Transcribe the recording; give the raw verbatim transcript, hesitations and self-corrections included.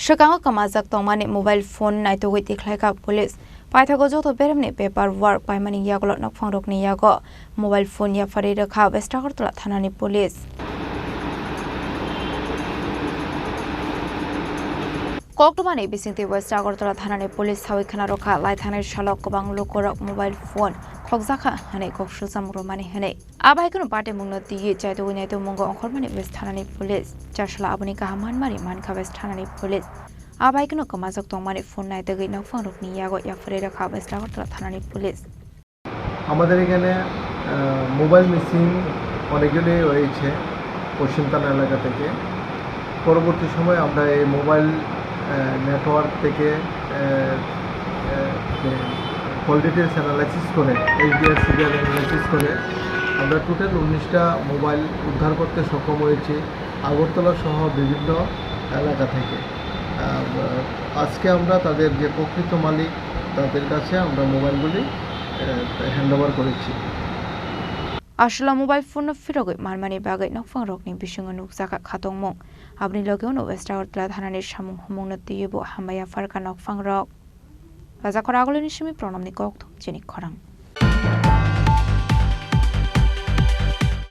Swkango kwmajak tongmani mobile phone naitugwi tikhlaikha police. Paithago joto beremni paper work paimani yagulo nokphangrokni yago mobile phone yapharwi rwkha West Agartala thanani police. Koktwmani bisingtwi West Agartala thanani police sawi khna rwkha, lai thangnai salo kwbang lukurok mobile phone khokjakha hwnwi kok sujamung rwmani hwnwi. Abai kheno patimungno twiwi chaitugwi naitukmungo ongkhormani West thanani police. Chasla aboni kaham manmari mankha West thanani police. Abai kheno kwmajak tongmani phone naitugwi nokphangrokni yago yapharwi rwkha West Agartala thanani police. আমাদের এখানে mobile missing অনেকজনই হয়েছে পশ্চিম থানা এলাকা থেকে। পরবর্তী সময় আমরা এই মোবাইল নেটওয়ার্ক থেকে কল ডিটেলস অ্যানালাইসিস করে, এইচডিআর সিরিয়াল অ্যানালাইসিস করে আমরা টোটাল উনিশটা মোবাইল উদ্ধার করতে সক্ষম হয়েছি আগরতলা সহ বিভিন্ন এলাকা থেকে। আহ, আজকে আমরা তাদের যে প্রকৃত মালিক, তাদের কাছে আমরা মোবাইলগুলি হ্যান্ড ওভার করেছি। Aswla mobile phone no phirogwi manmani bagwi nokphangrokni bisingo nukjakha khatungmung. Aboni logeo no West Agartala thanani samung humungno twiwi bo hambai yapharkha nokphangrok. Rajakhor Agulini simi Pranamni kokthum chini khorang.